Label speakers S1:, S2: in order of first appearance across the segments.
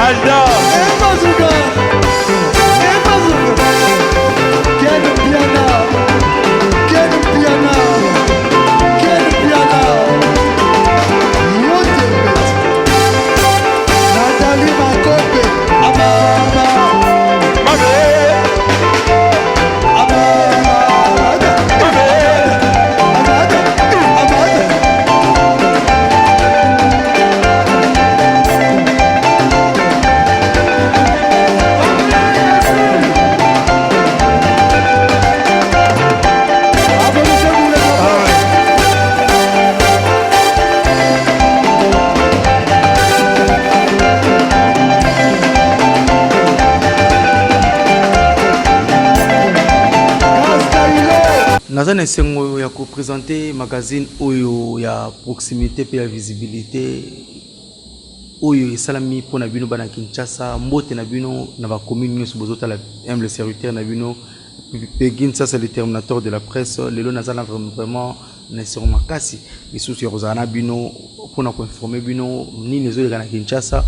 S1: Alda.
S2: Naza na esengo ya ko presenter magazine oyo ya proximite pe ya visibilite oyo esalami mpo na bino bana Kinshasa. Mbote na bino na ba commune nyonso bozotala humble serviteur na bino Peggy Nsasa, le terminateur de la presse. Lelo naza na vraiment na esengo makasi lisusu ya kozala na bino mpo na koinforme bino nini ezoleka na Kinshasa,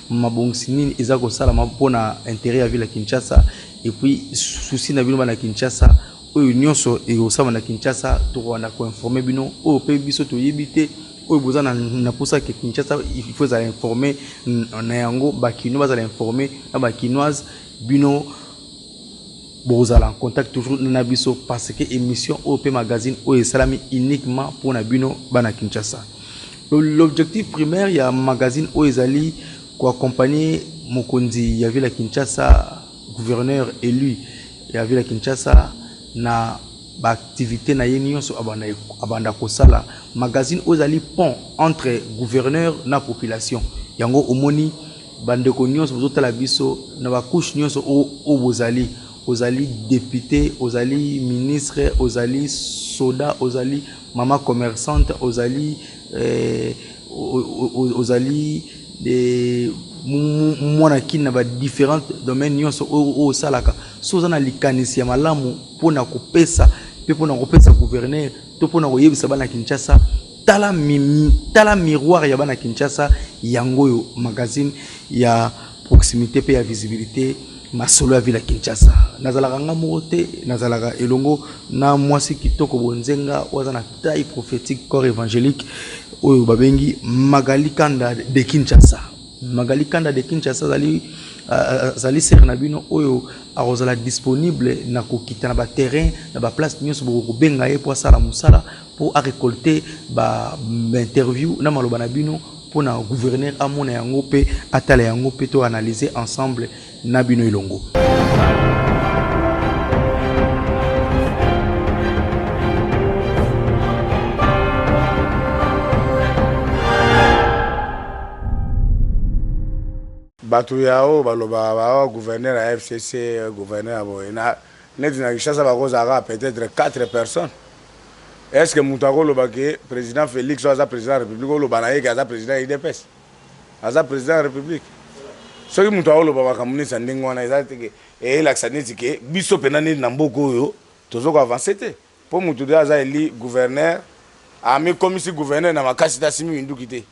S2: mabongisi nini eza kosalama mpo na intérêt ya ville ya Kinshasa, et puis souci na bino bana Kinshasa oyo nyonso ekosalama na Kinshasa, tokobanda koinforme bino oyo mpe biso toyebi te, oyo boza na posa ke Kinshasa il faut ezala informe na yango, bakino bazala informe na bakinoise. Bino bozala en contact toujours na biso parce que émission oyo mpe magazine oyo esalami uniquement mpo na bino bana Kinshasa. L'objectif primaire ya magazine oyo ezali koaccompagner mokonzi ya ville ya Kinshasa, gouverneur élu ya ville ya Kinshasa, na ba activité na ye nyonso abanda kosala. Magazine oyo ezali pont entre gouverneur na population. Yango omoni bandeko nyonso bozotala biso na ba couche nyonso oyo bozali, ozali député, ozali ministre, ozali soda, ozali mama commerçante, ozali ozali mwana kini na ba différents domaines nyonso oyo osalaka. So oza na likanisi ya malamu mpona kopesa mpe mpona kopesa gouverneur to mpona koyebisa bana Kinshasa, tala miroir ya bana Kinshasa, yango oyo magazine ya proximité mpe ya visibilité, masolo ya ville ya Kinshasa. Nazalaka nga moko te, nazalaka elongo na mwasi kitoko bonzenga oyo aza na taille prophétique, corps évangélique, oyo babengi Magali Kanda de Kinshasa. Magali Kanda de Kinshasa azali sere na bino oyo akozala disponible na kokita na baterrain, na baplace nyonso bokobenga ye mpo asala mosala, mpo arécolte ba interview na maloba na bino mpona gouverneur amona yango mpe atala yango mpe to analyser ensemble na bino elongo.
S3: Bato ya oyo balobaka ba gouverneur ya FCC, gouverneur ya boye na neti na Kinshasa, bakozalaka peut-être 4 personnes. Est ce que moto akoloba ke président Félix oyo aza président ya République, oloba na ye ke aza président ya UDPS, aza président ya République? Soki moto akoloba makambo neti ya ndenge wana, eza teke eyelakisa neti ke biso mpena neti na mboka oyo tozo koavancer te, mpo motu de aza eli gouverneur, amikomisi gouverneur na makasi te, asimi minduki te.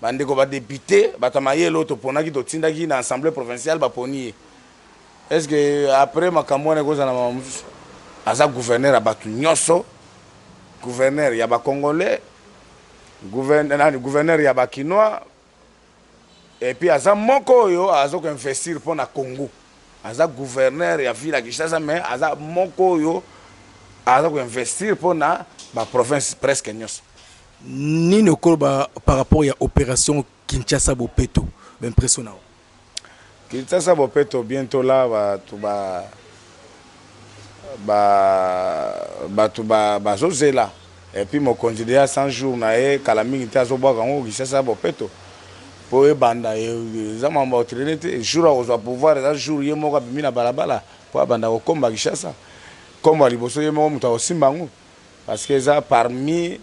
S3: Bandeko badéputé, bato ya mayele oyo toponaki, totindaki na assemblée provinciale, baponi ye. Est ce que après makambo wana ekozala mama mosusu? Aza gouverneur ya bato nyonso, gouverneur ya bacongolais, gouverneur ya bakinois, et puis aza moko oyo aza koinvestir mpo na Congo. Aza gouverneur ya ville ya Kinshasa, mais aza moko oyo aza koinvestir mpo na baprovince presque nyonso.
S2: Nini okoloba par rapport ya opération Kinshasa Bopeto, baimpression na yo?
S3: Kinshasa Bopeto bientôt là. Bato ba ba bato bazozela. Et puis mokonzi deja 100 jours na ye kala mingi te, azobwaka yango Kinshasa Bopeto mpo ebanda. Eza mambo ya kotraîner te. Jour akozwa pouvoir eza jour ye moko abimi na balabala mpo abanda kokomba Kinshasa. Nkombo ya liboso, ye moko moto akosimba yango, parce que eza parmi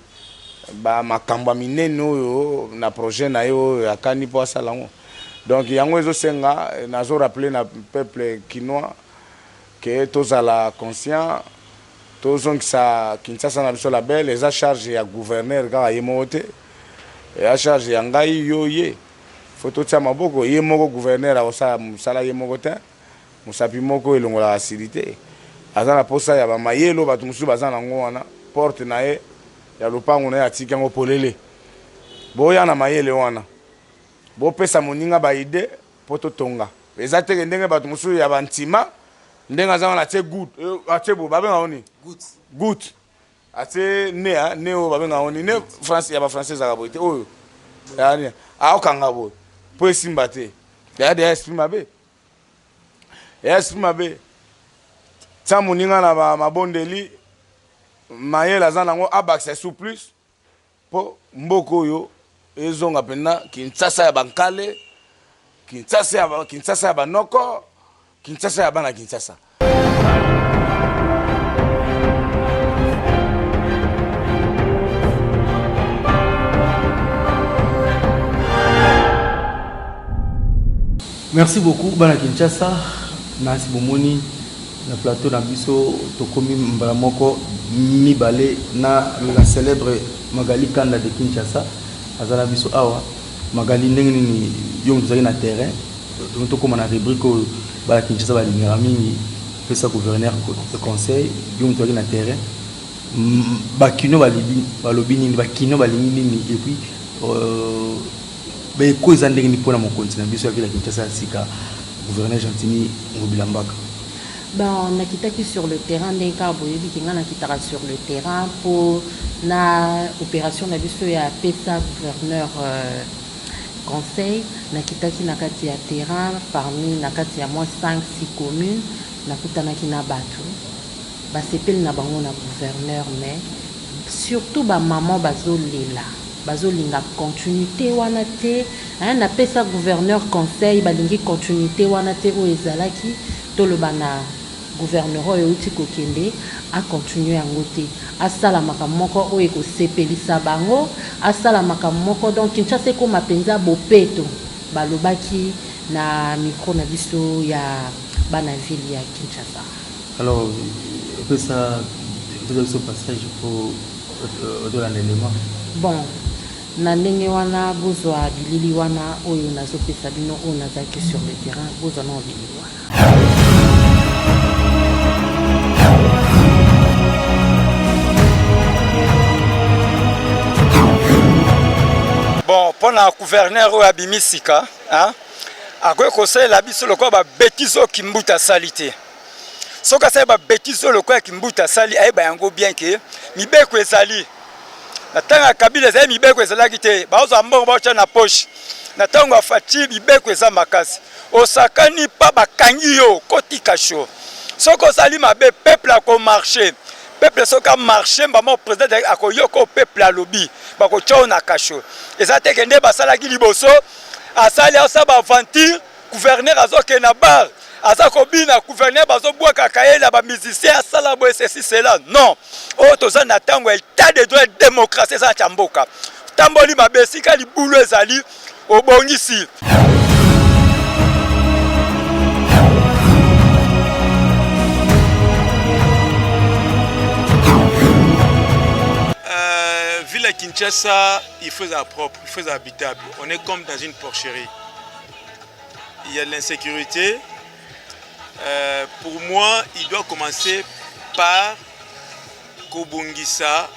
S3: bamakambo ya minene oyo na projet na ye oyo akani mpo asala yango. Donc yango ezosenga, nazorappeler na peuple kinois ke tozala conscient, tozongisa Kinshasa na biso la belle. Eza charge ya gouverneur kaka ye moko te, eza charge ya ngai, yo, ye. Faut totia maboko. Ye moko gouverneur akosala mosala ye moko te. Mosapi moko elongolaka sili te. Aza na posa ya ba mayele oyo bato mosusu baza nango wana. Porte na ye ya lopango na ye atiki yango polele. Boya na mayele wana. Bopesa moninga ba idee po totonga. Eza te ke ndenge bato mosusu ya ba ntima ndenge aza wana atie gout, atie boye babengaka yango nini? Gout. Atie ne ah ne oyo babengaka yango nini? Ne français ya ba français ezalaka boye te oyo ya nini? Aokanga boye po esimba te. Ya deja esprit mabe. Ya esprit mabe. Tia moninga na ba mabondeli mayele aza nango abakisa sous plus po mboka oyo ezonga mpenza Kinshasa ya bankale, Kinshasa ya, Kinshasa ya banoko, Kinshasa ya bana Kinshasa.
S2: Merci beaucoup bana Kinshasa nasi bomoni na plateau na biso tokomi mbala moko mibale na la célèbre Magali Kanda de Kinshasa aza na biso awa. Magali, ndenge nini yo moto ozalaki na terrain donc tokóma na rubrique oyo bana Kinshasa balingaka mingi, pesa gouverneur conseil. Yo moto ozalaki na terrain, bakino balobi nini, bakino balingi nini, et puis baeko eza ndenge nini mpona mokonzi na biso ya ville ya Kinshasa ya sika, gouverneur Gentiny Ngobila Mbaka?
S1: Bon, nakitaki sur le terrain ndenge kaka boyebi ke ngai nakitaka sur le terrain mpo na opération na biso ya pesa gouverneur conseil. Nakitaki na kati ya terrain parmi na kati ya mwa 5 6 communes, nakutanaki na bato basepeli na bango na gouverneur, mais surtout bamama bazolela, bazolinga continuité wana te. Napesa gouverneur conseil, balingi continuité wana te oyo ezalaki. Toloba na gouverneur oyo euti kokende acontinue yango te, asala makambo moko oyo ekosepelisa bango, asala makambo moko donc Kinshasa ekóma mpenza bopeto, balobaki na micro na biso ya bana ville ya Kinshasa.
S2: Alors opesa biso passage po otolanda élément.
S1: Bon, na ndenge wana bozwa bilili wana oyo nazopesa bino, oyo nazalaki sur le terrain, bozwa nao bilili wana.
S4: Bon, mpona gouverneur oyo abimi sika, akoki kosalela biso lokola babêtises oyo Kimbuta asali te. Soki asali babêtises oyo lokola Kimbuta asali, ayeba yango bien ke mibeko ezali. Na ntango ya Kabila ezali mibeko ezalaki te, bazwa mbongo baotya na poche. Na ntango ya Fatshi mibeko eza makasi, osakani pa bakangi yo kotika sho. Soki osali mabe, peuple akomarche. Peuple soki amarche mbama, président akoyoka oyo peuple alobi, bakotya yo na kasho. Eza te ke nde basalaki liboso, asali asala baaventure, gouverneur azokende na bar, aza kobina, gouverneur bazobwakaka ye na bamusicien, asala boye, ceci cela. Non, oyo toza na ntango ya état de droit, démocratie eza na tia mboka. Tamboli mabe, esika libulu ezali obongisi.
S5: Ville à Kinshasa, il faut être propre, il faut être habitable. On est comme dans une porcherie. Il y a de l'insécurité. Pour moi, il doit commencer par kobongisa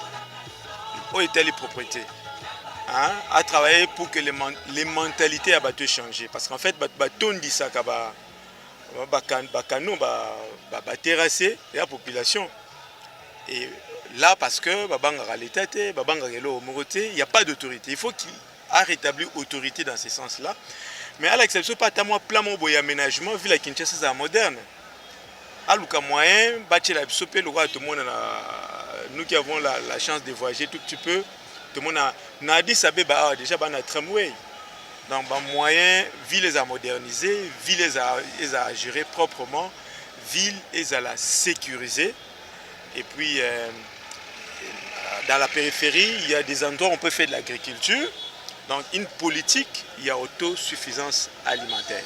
S5: oyo etali propreté. Hein, à travailler pour que les mentalités ya bato échanger, parce qu'en fait bato batondisaka bakano, baterrasse ya population. Et là, parce que babangaka l'état te, babangaka eloko moko te, il y a pas d'autorité. Il faut qu'il a rétabli autorité dans ce sens là mais alakisa biso mpe ata mwa plan moko boye ya aménagement ville ya Kinshasa ezala moderne. Aluka moyen batiela biso mpe lokola tomona na, nous qui avons la chance de voyager tout petit peu, tomona na Addis Abeba awa déjà bana tramway. Donc bamoyen ville ezala modernisée, ville ezala gérée proprement, ville ezala sécurisée. Et puis dans la périphérie, il y a des endroits où on peut faire de l'agriculture. Donc une politique, il y a autosuffisance alimentaire.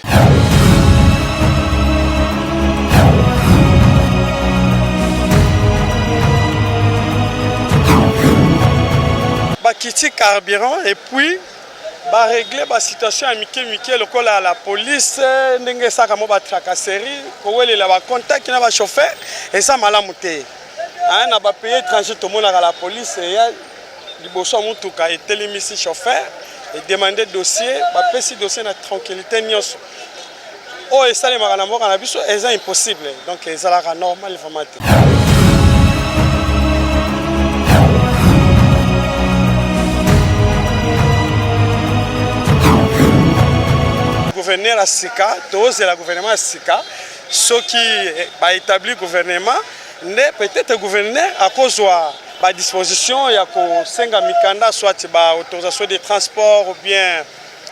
S6: Bakiti carburant et puis Ba regler ba situation ya mike mike lokola la police ndenge esaka mo ba tracasserie kowelela ba contact na ba chauffeur eza malamu te. Hein, na ba pays étranger tomonaka la police eya liboso ya motuka etelemisi chauffeur edemande dossier, bapesi dossier na tranquillité nyonso. Oyo esalemaka na mboka na biso eza impossible, donc ezalaka normal vraiment te. Gouverneur ya sika, tozela gouvernement ya sika, soki ba établir gouvernement nde peut-être gouverneur akozwa ba disposition ya kosenga mikanda, soit ba autorisation de transport ou bien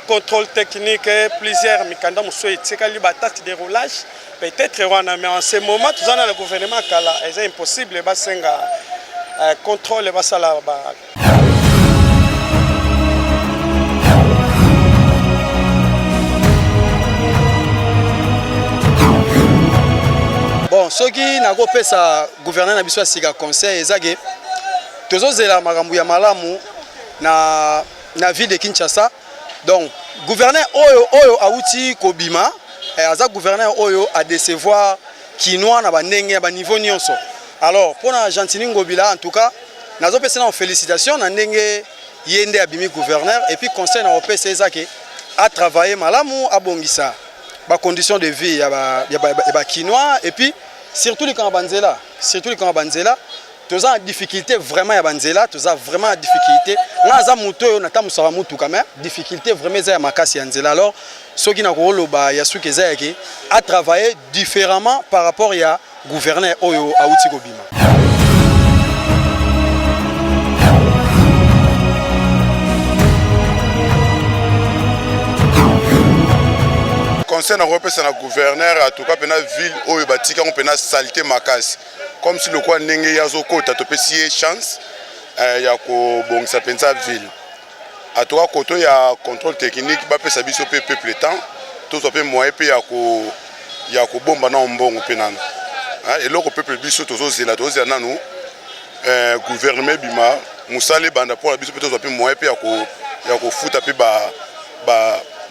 S6: contrôle technique, plusieurs mikanda mosusu etikali ba taxe de roulage peut-être wana, mais en ce moment toza na le gouvernement kala, eza impossible basenga contrôle basala ba.
S7: Bon, soki nakopesa gouverneur na biso ya sika conseil, eza ke tozozela makambo ya malamu na ville de Kinshasa. Donc gouverneur oyo awuti kobima, aza gouverneur oyo a décevoir kinois na bandenge ya baniveau nyonso. Alors mpona Gentiny Ngobila, en tout cas nazopesa na félicitation na ndenge ye nde abimi gouverneur. Et puis conseil na kopesa eza ke atravaille malamu, abongisa bacondition de vie ya bakinois, et puis surtout likambo banzela, surtout likambo banzela. Toza na difficulté vraiment ya banzela, toza vraiment na difficulté. Nga aza moto oyo natambusaka mutuka, mais difficulté vraiment eza ya makasi ya nzela. Alors soki nakoloba ya suki, eza yake atravailler différemment par rapport ya gouverneur oyo awuti kobima.
S8: Conseil nakopesa na gouverneur, atuka mpena ville oyo batika yango mpena saleté makasi, comme si lokola ndenge ye azokota, topesi ye chance ya kobongisa mpenza ville. Atuka koto ya contrôle technique, bapesa biso mpe peuple temps, tozwa mpe moyen mpe ya kobomba nano mbongo mpe nano eloko. Peuple biso tozozela nanu gouvernement ebima, mosala ebanda mpona biso mpe tozwa mpe moyen mpe ya kofuta mpe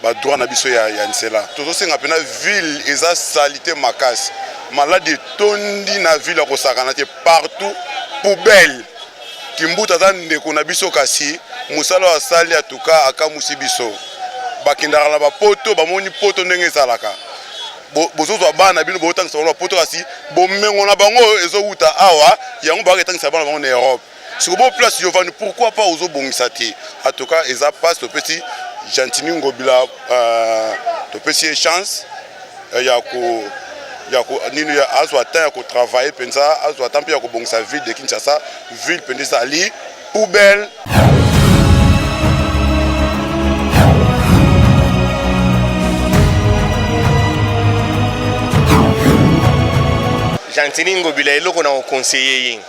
S8: badroit na biso ya nzela. Tozosenga mpena, ville eza saleté makasi, maladi etondi na ville ya kosakana te, partout poubelle. Kimbuta aza ndeko na biso, kasi mosala oyo asali atuka akamusi biso. Bakendaka na bapoto, bamoni poto ndenge ezalaka. Bozozwa bana bino, bozotangisa bango bapoto, kasi bomengo na bango ezowuta awa, yango bakaka etangisa bana bango na Europe. Siko bo place yo vandi, pourquoi pas ozobongisa te? En tout cas eza passe. Topesi Gentiny Ngobila, topesi ye chance ya ko nini, azwa temps ya kotravaille mpenza, azwa temps mpe ya kobongisa ville de Kinshasa. Ville mpenza ezali poubelle.
S9: Gentiny Ngobila, eloko na koconseiller ye,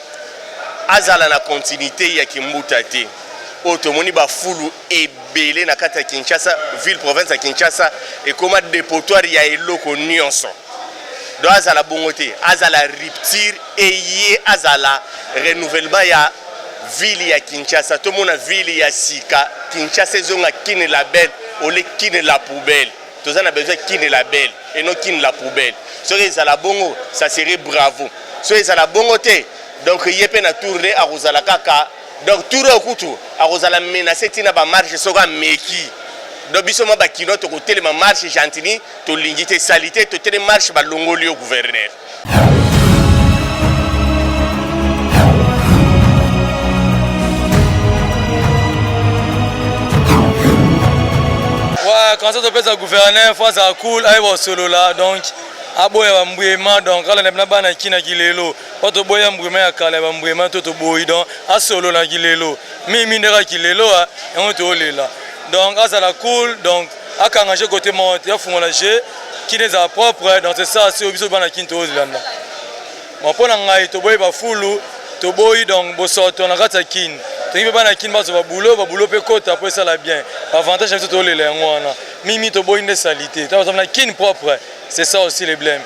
S9: azala na continuité ya Kimbuta te. Oyo tomoni bafulu ebele na kati ya Kinshasa, ville province ya Kinshasa ekóma dépotoir ya eloko nyonso. Donc azala bongo te, azala rupture, eye azala renouvellement ya ville ya Kinshasa. Tomona ville ya sika, Kinshasa ezonga Kin la belle ole Kin la poubelle. Toza na besoin Kin la belle et non Kin la poubelle. Soki ezala bongo, ça serait bravo. Soki ezala bongo te, donc ye mpe na tour nde akozala kaka. Donc tour oyo kutu akozala menace ntina bamarche soki ameki. Donc biso mwa bakinois tokotelema marche. Gentiny, tolingi te sali te, totele marche, balongoli yo gouverneur.
S10: Ouais, quand topesa gouverneur, faut azala cool, ayeba kosolola, donc aboya bambwema. Donc alanda mpena bana kina kilelo po toboya mbwema ya kala ya bambwema to toboyi. Donc asolola kilelo mingi ndeka kilelo yango toolela. Donc azala cool, donc akanga je côté moko te, afungola je kini ezala propre. Donc c'est ça. Si biso bana kini toolanda, bon, mpo na ngai toboyi bafulu, toboyi donc bosoto na kati ya kini. Tolingi mpe bana kini bazwa babulo, babulo mpe kota po esala bien. Avantage na biso tolela yango wana mimi. Toboyi nde saleté, na kini propre, c'est ça aussi le blème.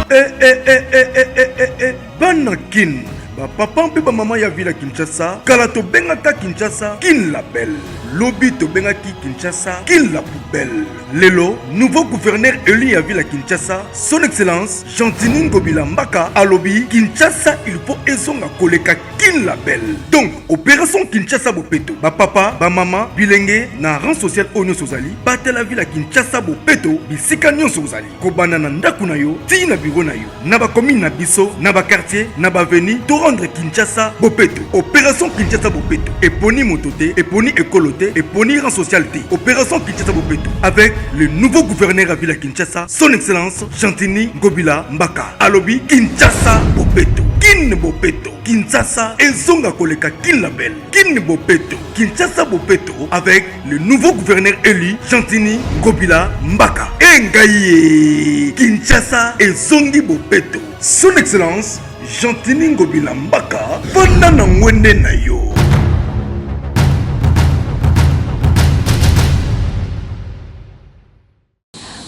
S11: Eh, eh, eh, eh, eh, eh, eh, eh. Bana Kin, ba papa mpe ba mama ya ville ya Kinshasa, kala tobengaka Kinshasa Kin la belle. Lobi tobengaki Kinshasa Kin la poubelle. Lelo, nouveau gouverneur élu ya ville ya Kinshasa, son excellence Gentiny Ngobila Mbaka alobi Kinshasa il faut ezonga koleka Kin la belle. Donc, opération Kinshasa bopeto, ba papa, ba mama, bilenge na rang social oyo nyonso ozali, batela ville ya Kinshasa bopeto bisika nyonso ozali. Kobanda na ndako na yo tii na bureau na yo, na ba commune na biso, na ba quartier, na ba avenue, to rendre Kinshasa bopeto. Operation Kinshasa bopeto eponi moto te, eponi ekolo te, eponi rang social te. Operation Kinshasa bopeto avec le nouveau gouverneur ya ville ya Kinshasa, son excellence Gentiny Ngobila Mbaka. Alobi Kinshasa bopeto, Kin bopeto, Kinshasa ezonga koleka Kin la belle, Kin bopeto, Kinshasa bopeto avec Le nouveau gouverneur élu Gentiny Ngobila Mbaka. E ngai ye Kinshasa ezongi bopeto. Son excellence Gentiny Ngobila Mbaka vanda na ngwende na yo.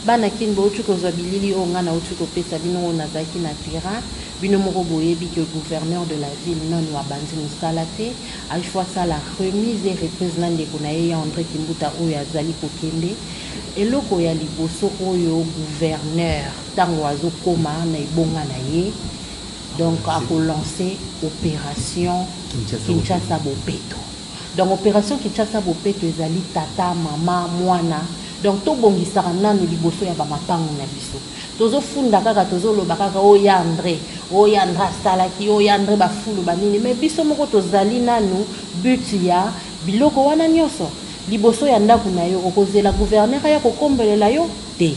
S1: Bana kin bowuti kozwa bilili oyo nga nawuti kopesa bino oyo nazalaki na terrain bino moko boyebi que gouverneur de la ville nanu abandi mosala te il faut asala remise et reprise na ndeko na ye ya Andre Kimbuta oyo azali kokende eloko ya liboso oyo gouverneur tango azokoma na ebonga na ye donc ako lancer operation Kinshasa bopeto. Donc operation Kinshasa bopeto ezali tata, mama, mwana donc tobongisaka nanu liboso ya ba mapangu na biso. Tozo funda kaka tozo loba kaka oh ya Andre, oh ya Andre asalaki, oh ya Andre ba fulu ba nini mais biso moko tozali nanu but ya biloko wana nionso. Liboso ya ndaku na yo okozela gouverneur aya kokombolela yo? Te.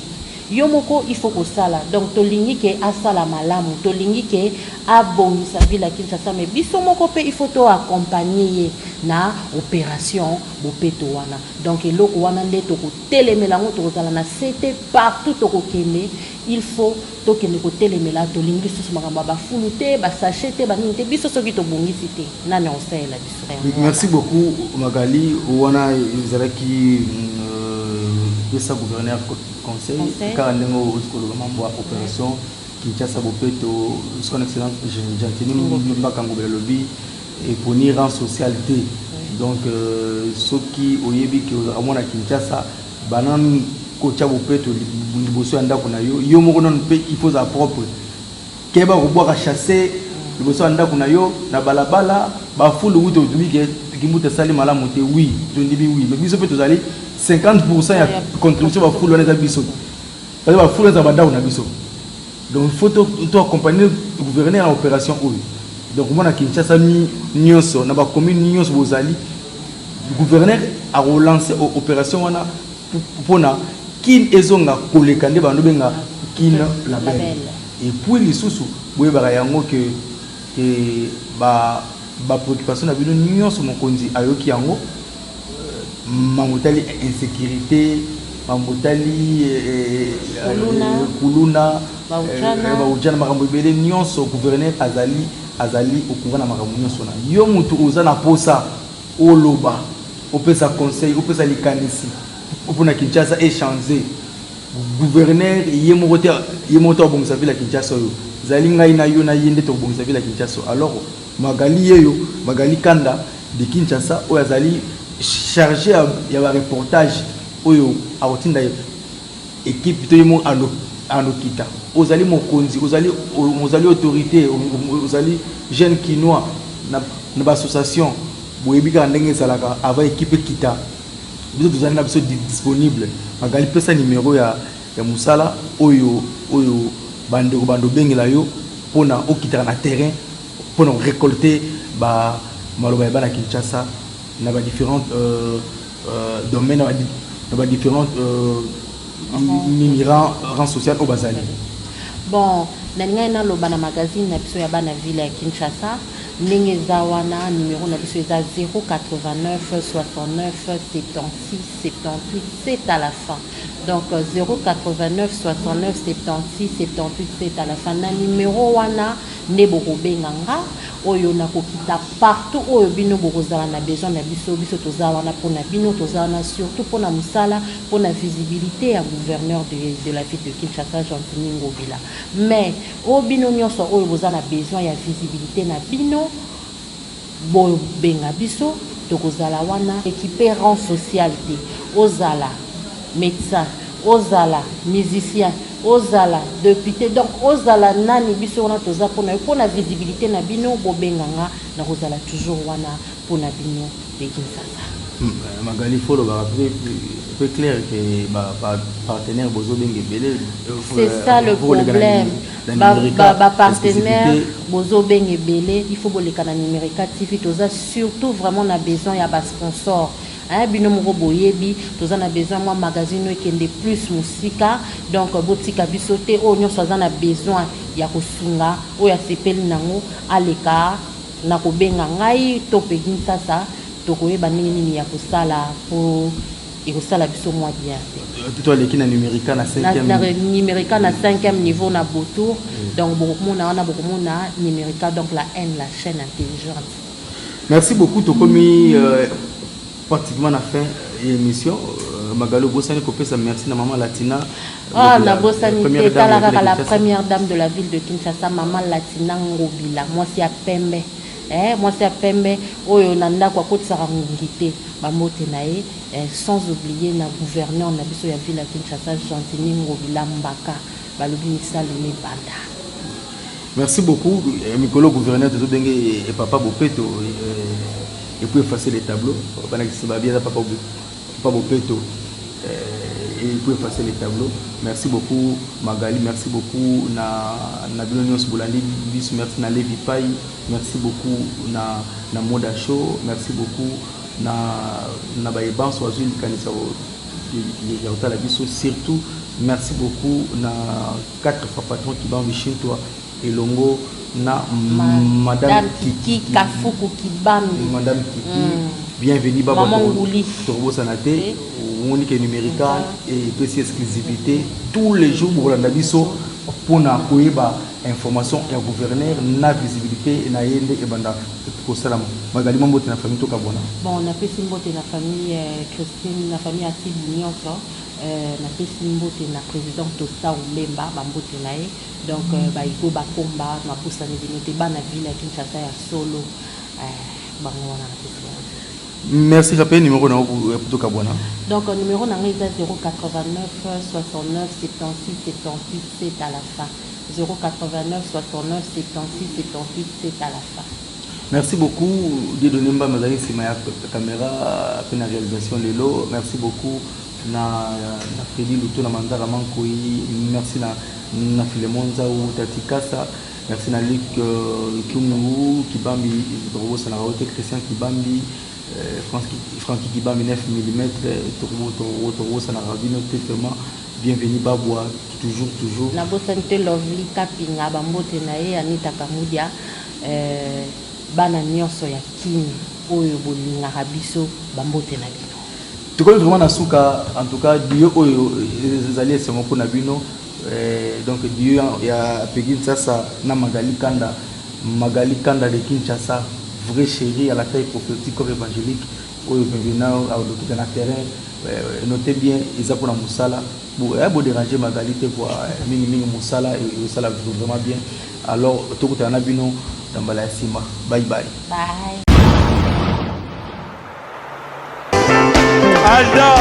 S1: Yo moko il faut kosala donc tolingi ke asala malamu tolingi ke abongisa ville ya Kinshasa mais biso moko pe il faut to accompagner ye na operation bopeto wana donc eloko wana nde toko telemela yango tokozala na se te partout tokokende il faut tokende kotelemela tolingi lisusu makambo ya ba fulu te ba sachet te ba nini te biso soki tobongisi te nani akosalela biso
S2: Merci beaucoup Magali wana ezalaki pesa gouverneur conseil kaka ndenge ozwi koloba mambo ya opération Kinshasa bopeto son excellence Gentiny Mbaka Ngobila alobi eponi rang social te donc soki oyebi ke ozalaka mwana Kinshasa banda nanu kotia bopeto liboso ya ndako na yo yo moko nanu mpe il faut ozala propre Keba kobwaka chasse liboso ya ndako na yo na balabala ba fulu wuta otubi ke kimbuta esali malamu te oui tondimi oui mais biso pe tozali 50% ya contribution ba fulu wana eza biso parce ba fulu eza ba ndako na biso donc il faut to, to accompagner gouverneur na opération oyo donc mwana Kinshasa nyonso na ba commune nyonso bozali gouverneur akolancer opération wana pona kin ezonga koleka nde bando benga kin la belle et puis lisusu boyebaka yango que que ba ba préoccupation na bino nyonso mokonzi ayoki yango mambo etali insécurité mambo etali kuluna baujana makambo ebele nyonso gouverneur azali azali au courant na makambo nyonso na yo mutu oza na posa Oloba, opesa conseil, opesa likanisi pona Kinshasa e changer. Gouverneur ye moko te, ye moko te akobongisa ville ya Kinshasa oyo. Ezali ngai na yo na ye nde tokobongisa ville ya Kinshasa. Alors Magali yeyo, Magali Kanda de Kinshasa oyo azali charge ya ba reportage oyo akotinda equipe to ye moko alokita. Ozali mokonzi, ozali ozali autorite, ozali jeune kinois na na ba association boyebi kaka ndenge ezalaka avant equipe ekita biso tozali na biso disponible. Magali pesa numero ya ya mosala oyo oyo bandeko bando bengela yo pona okitaka na terrain pona ko recolter ba maloba ya bana Kinshasa na ba différentes euh, euh, domaines na ba différentes euh, nini rang, rang social oyo bazali.
S1: Bon, nalingaki naloba na magazine na biso ya bana ville ya Kinshasa ndenge eza wana numero na biso eza 089 69 76 78 7 à la fin. Donc 089 69 76 78 7 à la fin. Na numéro wana nde bokobenga nga oyo nakokita partout oyo bino bokozala na besoin na biso. Biso toza wana mpona bino, toza wana surtout mpona mosala, mpona visibilité ya gouverneur de la ville de Kinshasa, Gentiny Ngobila. Mais oyo bino nyonso oyo boza na besoin ya visibilité na bino, bobenga biso, tokozala wana. Équipe rang social te, ozala médecin, ozala musicien, ozala député, donc ozala nani, biso wana toza mpona yo, mpona visibilité na bino. Bobenga nga, nakozala toujours wana mpona bino de Kinshasa.
S2: Magali, faut olobaka peu clair ke bapartenaire bozobenga ebele.
S1: C'est ça le problème, bapartenaire bozobenga ebele, il faut boleka na Numérica TV. Toza surtout vraiment na besoin ya basponsor. Bino moko boyebi, toza na besoin mwa magazine oyo ekende plus mosika. Donc botika biso te. Oyo nyonso aza na besoin ya kosunga, oyo asepeli nango, aleka na kobenga ngai to Pegi Nsasa, tokoyeba ndenge nini ya kosala po ekosala biso mwa bien te.
S2: To aleki na Numérica na
S1: 5e. Na Numérica na 5e niveau na Botour. Donc bokomona wana, bokomona Numérica, donc la haine, la chaîne intelligente.
S2: Merci beaucoup. Tokomi pratiquement na fin ya émission. Magali, obosani kopesa merci na mama Latina.
S1: Ah, nabosani te. Tala kaka, la première dame de la ville de Kinshasa, mama Latina Ngobila, mwasi ya pembe, mwasi ya pembe oyo na ndako akotisaka ngungi te, bambote na ye, sans oublier na gouverneur na biso ya ville ya Kinshasa, Gentiny Ngobila Mbaka, balobi misalo mibanda.
S2: Merci beaucoup. Mikolo gouverneur tozobenge e papa Bopeto, et puis effacer les tableaux. Banakisi babi aza papa, papa Bopeto, et puis effacer les tableaux. Merci beaucoup Magali, merci beaucoup na bino nyonso bolandi biso. Merci na Levi Pai, merci beaucoup na Moda Show, merci beaucoup na bayebanso bazwi likanisa ya kotala biso. Surtout merci beaucoup na quatre fois patron Kibambi Shintwa elongo na
S1: Madame Kiki Kafuku Kibambi.
S2: Madame Kiki, bienvenue.
S1: Baba Nguli.
S2: Tokobosana te, omoni ke Numérica epesi exclusivité tous les jours. Bokolanda biso mpona koyeba information ya gouverneur na visibilité na ye nde ebanda kosalama. Magali, mwa mbote na famille, tokabwana.
S1: Bon, napesi mbote na famille Christine, na famille Atibu nyonso, napesi mbote na président Tosa Mbemba, bambote na ye. Donc baigo bakomba mapusani bino te, bana ville ya Kinshasa ya solo, bango wana napesi bango.
S2: Merci. Rappel numéro na yo, tokabwana.
S1: Donc numéro na ngai eza 089 69 76 78 7 à la fin, 089 69 76 78 7 à la fin.
S2: Merci beaucoup. Dieudonné Mbamba azali nsima ya caméra mpe na réalisation lelo. Merci beaucoup na Fredi Luto, na Manzaka Mankoi. Merci na Filemon Nzau, Tati Kasa. Merci na Luc Kyungu Kibambi, tokobosanaka yo te, Christian Kibambi, Franki Kibambi 9 mm, tokobosanaka bino te vraiment. Bienvenue Babwa, toujours toujours.
S1: Nabosani te Lovely Kapinga, bambote na ye, Anita Kamudia, bana nyonso ya Kini oyo bolingaka biso, bambote na bino.
S2: Tokomi vraiment na suka. En tout cas dio oyo ezali esengo mpona bino. Donc dio ya Pegi Nsasa na Magali Kanda, Magali Kanda de Kinshasa, vrai chéri à la taille prophétique, corps évangélique, oyo maintenant alokita na terrain. Notez bien, eza mpona mosala, bodéranger Magali te quoi, mingimingi mosala esala vraiment bien. Alors tokutana na bino na mbala ya nsima. Bye bye.
S1: Bye.
S5: Alda.